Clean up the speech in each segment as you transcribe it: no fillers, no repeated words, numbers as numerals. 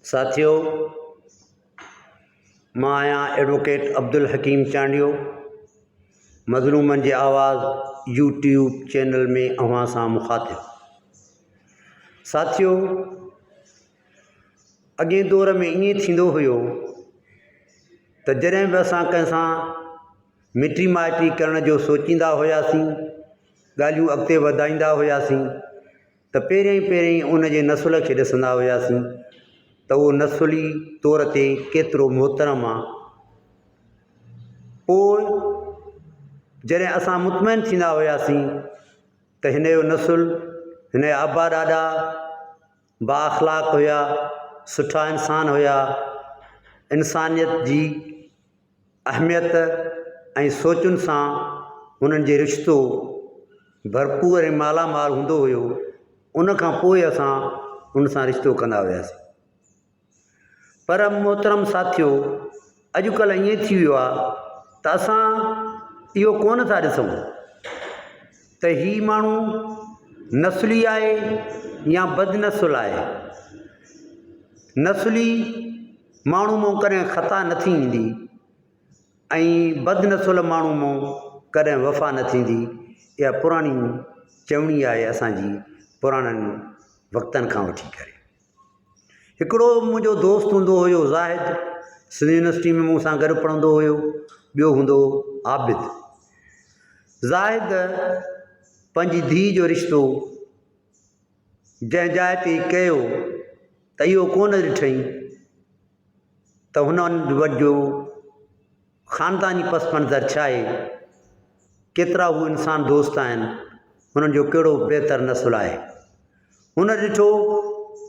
ساٿيو! مان آهيان ايڊووڪيٽ عبدالحڪيم چانڊيو مظلومن جي آواز يوٽيوب چينل ۾ اوهان سان مخاطب. ساٿيو! اڳئين دور ۾ ائين ٿيندو هيو ته جڏهن به اسان ڪنهن سان مٽي مائٽي ڪرڻ جو سوچيندا هياسين، ڳالهيون اڳتي وڌائيندا هياسين ته پهريائين پهريائين ان جي نسل کي ڏسندا هياسين ته اهو نسلي طور تي ڪيترو محترم آ. پوء جڏهن اسان مطمئن ٿيندا هياسين ته هن جو نسل، هن جا ابا ڏاڏا بااخلاق هيا، سٺا انسان هيا، انسانيت جي اهميت ۽ سوچن سان هنن جي رشتو ڀرپور ۽ مالا مال هوندو هيو ان کان پوء اسان ان سان رشتو ڪندا هياسين پر محترم ساٿيو اڄڪلهه ائين ٿي ويو آهي ته اسان اهو ڪونه ٿا ڏسون ته هي ماڻهو نسلي آهي يا بدنسل آهي نسلي ماڻهو مون ڪڏهن خطا نه ٿي ايندي ۽ بدنسل ماڻهو مون ڪڏهن وفا نه ٿيندي. اها پراڻي چوڻي آهي اسان جي پراڻن وقتن کان وٺي ڪري. هڪڙو منهنجو دوست هوندو هيو زاهد سنڌ يونيورسٽي ۾ مون سان گڏ پڙهندو هيو ٻيو هوندو هو عابد. زاهد پنهنجي ڌيء جو رشتو جنهن جاء تي ڪيو ته اهو ڪونه ڏٺئين ته هنن وٽ جو خانداني پس منظر ڇا آهي، ڪيترا هو انسان دوست آهن، هنن جو ڪهڙو بهتر نسل آهي. هن ڏٺو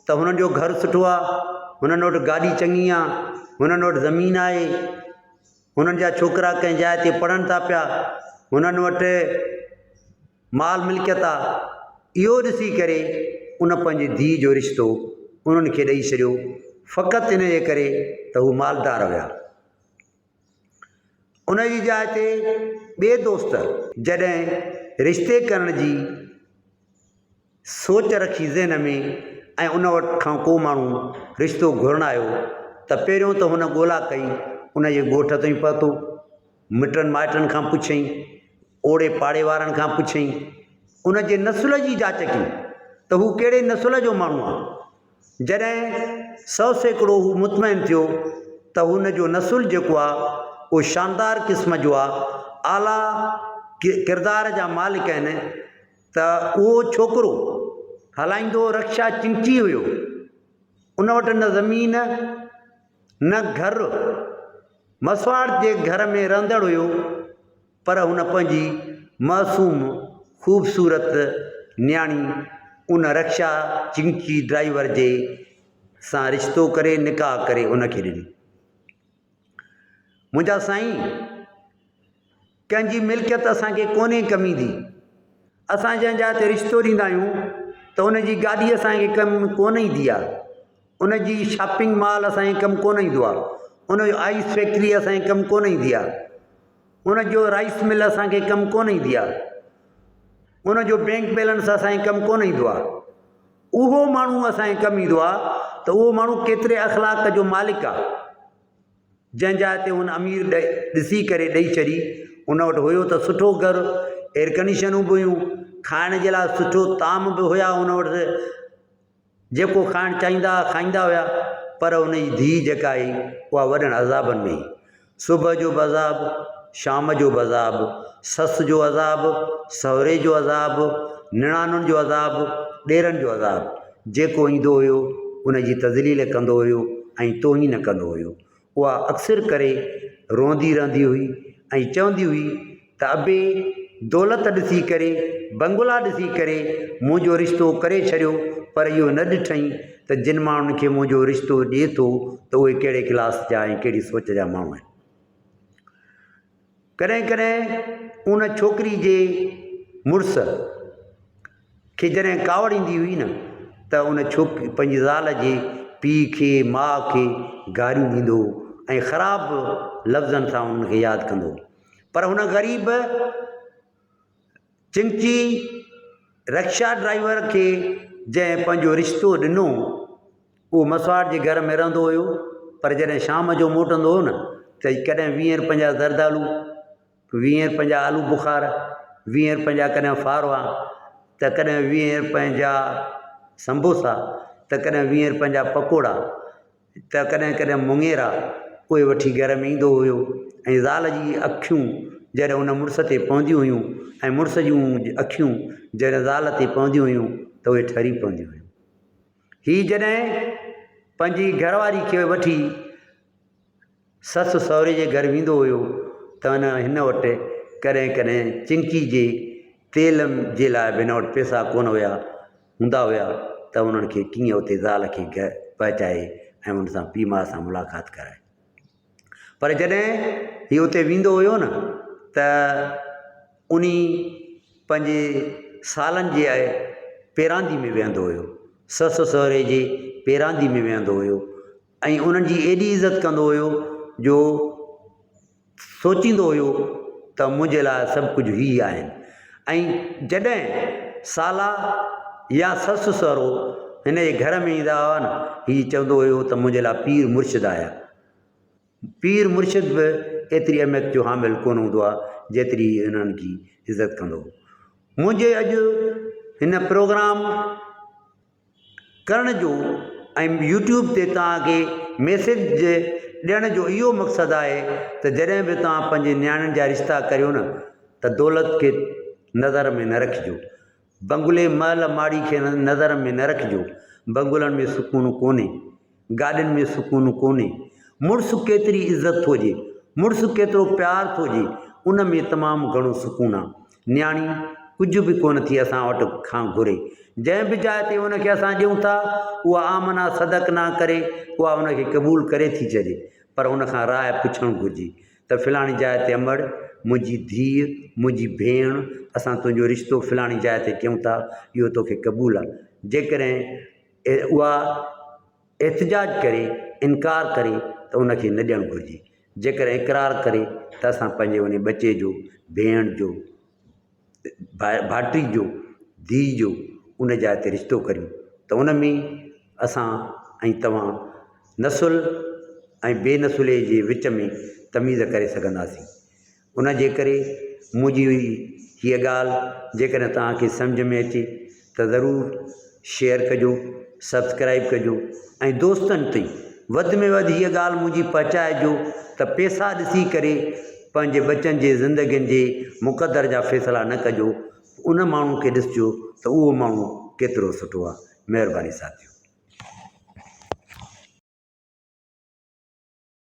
ته هنن جو گهر سٺو آهي، هنن وٽ گاڏي چڱي آهي، هنن وٽ زمين آهي، هنن جا ڇوڪرا ڪنهن جاء تي پڙهن ٿا پيا، هنن وٽ مال ملڪيت آ. اهو ڏسي ڪري ان پنهنجي ڌيء جو رشتو انهن کي ڏئي ڇڏيو فقط ان جي ڪري ته هو مالدار هيا. ان جي جاء تي ٻئي دوست جڏهن رشتي ڪرڻ جي سوچ رکي ذهن ۾ ۽ ان وٽ کان ڪو ماڻهو رشتو گهرڻ آيو ته پهريون ته هن ڳولا ڪئي ان جي ڳوٺ تائين پهتو، مٽن مائٽن کان پڇيائين، اوڙي پاڙي وارن کان پڇيائين، ان جي نسل جي جاچ ڪئي ته هو ڪهڙي نسل جو ماڻهو آهي. جڏهن 100% هو مطمئن ٿيو ته هن جو نسل جيڪو آهي اهو شاندار قسم جو آهي، اعليٰ ڪردار جا مالڪ آهن ته اهو ڇوڪرو هلائيندو رڪشا چنگچي هيو. ان وٽ نه زمين نه گهر، مسواڙ جي گهر ۾ رهندڙ هيو پر هن پنهنجي معصوم خوبصورت نياڻي ان رڪشا چنگچي ڊرائيور جي سان رشتو ڪري نڪاح ڪري ان کي ڏني. منهنجا سائين! ڪنهن جي ملڪيت اسان کي ڪونهي ڪم ايندي. اسان جنهن جاء تي رشتو ڏيندا آهيون ته ان جي گاڏي اسان کي ڪم ڪونه ايندي آهي. ان جي شاپنگ مال اسان کي ڪم ڪونه ايندو آهي. ان جو آئس فيڪٽري اسان کي ڪم ڪونه ايندي آهي. ان جو رائس مل اسان کي ڪم ڪونه ايندي آهي. ان جو بينڪ بيلنس اسان کي ڪم ڪونه ايندو آهي. اهو ماڻهو اسان کي ڪم ايندو آهي ته اهو ماڻهو ڪيتري اخلاق جو مالڪ آهي. جنهن جاء تي هن امير ڏسي ڪري ڏئي ڇڏي. ان وٽ هيو ته سٺو گهر، ايئرڪنڊيشنون به هيون، کائڻ جي لاء سٺو طعام به هيا ان وٽ، جيڪو کائڻ چاهيندا هئا کائيندا هيا، پر ان جي ڌيء جيڪا هئي اها وڏن عذابن ۾ هئي. صبح جو به عذاب، شام جو به عذاب، سس جو عذاب، سهري جو عذاب، نڻانن جو عذاب، ڏيرن جو عذاب. جيڪو ايندو هيو ان جي تذليل ڪندو هيو ۽ توهين ڪندو هيو. اها اڪثر ڪري روئندي رهندي هئي ۽ چوندي هئي ته ابي دولت ڏسي ڪري، بنگلا ڏسي ڪري منهنجو رشتو ڪري ڇڏيو پر اهو نه ڏٺئين ته جن ماڻهن کي منهنجو رشتو ڏئي ٿو ته اهي ڪهڙي ڪلاس جا ۽ ڪهڙي سوچ جا ماڻهو آهن. ڪڏهن ڪڏهن ان ڇوڪري جي مڙس کي جڏهن ڪاوڙ ايندي هئي نه ته ان ڇوڪري پنهنجي زال جي پيء کي ماء کي گاريون ڏيندو هو ۽ خراب لفظن سان انهن کي ياد ڪندو هو پر هن غريب چنگچي رڪشا ڊرائيور کي جنهن پنهنجو رشتو ڏنو. اهو مسواڙ جي گهر ۾ رهندو هيو پر جڏهن شام جو موٽندو هو نه ته ڪڏهن ويهين رپين جا زردالو، ويهين رپين جا آلو بخار، ويهين رپين جا ڪڏهن فاروا ته ڪڏهن ويهين رپين جا سمبوسا ته ڪڏهن ويهين رپين جا پڪوڙا ته ڪڏهن ڪڏهن مڱيرا اهي وٺي گهر ۾ ايندو هيو ۽ زال جي اکيون جڏهن ان مڙس تي پونديون هيون ۽ مڙس جون اکيون جڏهن زال تي پونديون هيون ته اهي ٺري پونديون هيون. هي جڏهن پنهنجي گهر واري کي وٺي سس سهري جي گهر ويندو هيو ته ان هن وٽ ڪڏهن ڪڏهن چنڪي جي تيل جي لاء به هن وٽ پئسا ڪونه هيا هوندا هيا ته انهن کي ڪيئن اتي زال کي گهر پهچائي ۽ ان سان پيء ماء سان ملاقات ڪرائي. پر جڏهن هي اتي ويندو هيو نه ته انهي پنهنجي سالن جي پيراندي ۾ ويهندو هيو سس سهري جي پيراندي ۾ ويهندو هيو ۽ انهن جي ايڏي عزت ڪندو هيو جو سوچيندو هيو ته منهنجي لاء سڀ ڪجهه هي آهن ۽ جڏهن سالا يا سس سهرو هن جي گهر ۾ ايندا هئا نه هي چوندو هيو ته منهنجي لاء پير مرشد آيا. پير مرشد به ايتري اهميت جو حامل ڪونه هوندو آهي جيتري هي انهن جي عزت ڪندو هو. منهنجي اڄ هن پروگرام ڪرڻ جو ۽ يوٽيوب تي توهان کي ميسيج ڏيڻ جو اهو مقصد آهي ته جڏهن به توهان پنهنجي نياڻين جا رشتا ڪريو نه ته دولت کي نظر ۾ نه رکجو بنگلي محل ماڙي کي نظر ۾ نه رکجو بنگلن ۾ سڪون ڪونهي گاڏين ۾ سڪون ڪونهي. مڙس ڪيتري عزت ٿو ڏي، مڙس ڪيترو پيار ٿو ڏي، ان ۾ تمام گهڻو سڪون آ. نياڻي ڪجهه به ڪونه ٿي اسان وٽ کان گهري. جنهن به جاء تي ان کي اسان ڏيون ٿا، اها آمنا صدقنا ڪري اها ان کي قبول ڪري ٿي ڇڏي. پر ان کان راء پڇڻ گهرجي ته فلاڻي جاء تي امڙ، منهنجي ڌيء، منهنجي ڀيڻ، اسان تنهنجو رشتو فلاڻي جاء تي ڪيون ٿا، اهو توکي قبول آ. جيڪڏهن اها احتجاج ڪري، انڪار ڪري ته ان کي نه ڏيڻ گهرجي. جيڪڏهن اقرار ڪري ته اسان پنهنجي ان ٻچي جو، ڀيڻ جو، ڀائٽي جو، ڌيء جو ان جاء تي رشتو ڪريون ته ان ۾ اسان ۽ توهان نسل ۽ بي نسلي جي وچ ۾ تميز ڪري سگهنداسين. ان جي ڪري منهنجي هيء ڳالهه جيڪڏهن توهان کي سمجهه ۾ اچي ته ضرور شيئر ڪجو، سبسڪرائيب ڪجو ۽ دوستن تائين وڌ ۾ وڌ هيء ڳالهه منهنجي پهچائجو ته پيسا ڏسي ڪري پنهنجي ٻچن جي زندگين جي مقدر جا فيصلا نه ڪجو، ان ماڻهو کي ڏسجو ته اهو ماڻهو ڪيترو سٺو آهي. مهرباني ساٿيو.